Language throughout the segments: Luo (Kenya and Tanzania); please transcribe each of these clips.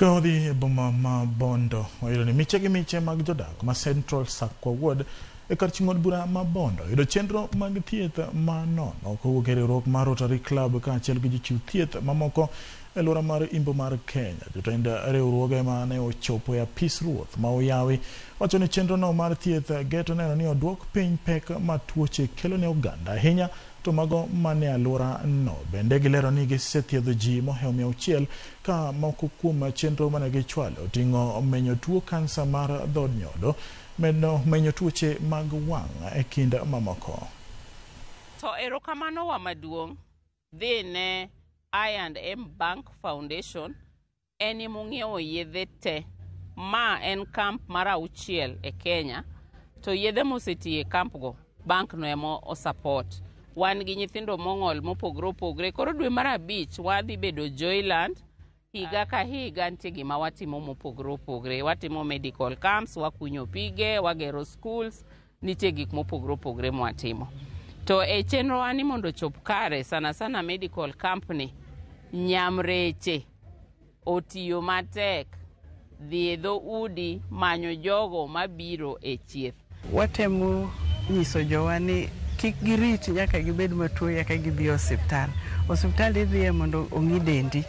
Ka odhi e boma ma Bondo, wayudo ni miche gi miche mag jodak ma Central Sakwa Ward e kar chung' od bura ma Bondo yudo chenro mag thieth ma nono kowuok e riwruok mar Rotary Club kaachiel gi jochiw thieth mamoko e alwora mar Imbo mar Kenya. Jotend riwruoge ma ne ochopo e apis ruoth ma oyawi wacho ni chenrono mar thieth geto neno ni oduok piny pek ma tuoche kelo ne oganda ahinya to mago mane alwora no. Bende gilero ni gisethiedho ji mohewo 600 ka moko kuom chenro mane gichwalo oting'o menyo tuo kansa mar dhood nyodo, medo menyo tuoche mag wang' e kind mamoko. To erokamano wa maduong' dhi ne I&M Bank Foundation en emong'iewo yedhe te. Ma en camp mar 6 e Kenya to yedhe mosetiyo e camp go bank no ema osupport. Wan gi nyithindo mong'ol mopogore opogore. Koro dwe mar 5 wadhi bedo Joyland. Higa ka higa nitie gima watimo mopogore opogore. Watimo medical camps, wakunyo pige, wagero schools, nitie gik mopogore opogore mwatimo. To e chenrowa ni mondo ochop kare, sana sana medical camp ni, nyamreche otiyo matek dhi e dho udi manyo jogo mabiro e chieth. Watemo nyiso jowa ni kik girit nyaka gibed matuo eka gidhi e osiptal. Osiptal idhiye mondo ong'i dendi.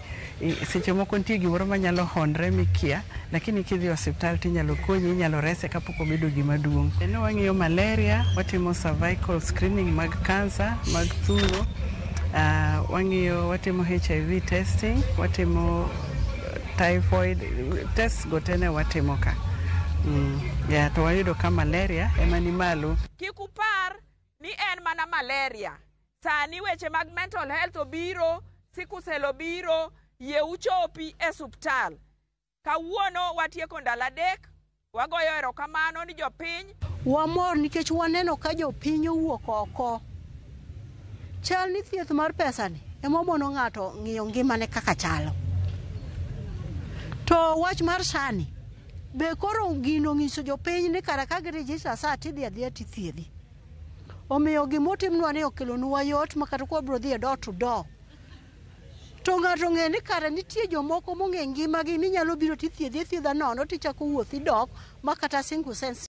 Seche moko nitie gimoro manyalo honre mikia, lakini kidhi e osiptal tinyalo konyi, inyalo rese kapok obedo gima duong'. Ne wang'iyo malaria, watimo cervical screening mag kansa, mag thuno, wang'iyo watimo HIV testing, watimo typhoid, tests go te ne watimo ka. Yeah, to wayudo ka malaria ema ni malo. Kik upar ni en mana malaria. Sani weche mag mental health obiro, sickle cell obiro, yie uchopi e suptal. Kawuono watieko ndalo 3, wagoyo erokamano ni jopiny. Wamor nikech waneno ka jopiny owuok oko. Chal ni thieth mar pesani ema mono ng'ato ng'iyo ngimane kaka chalo. To wach mar sani be koro gino ng'iso jopiny ni kara ka giregister sa tidhi adhiya tithiedhi. Omiyo gimotimnwa ni okelonwa yot ma kata kwabiro dhi e door to door. To ng'ato ong'e ni kara nitie jomoko mong'e ngimagi minyalo biro tithiedhi athiedha nono tichako wuoth idok ma kata single sense.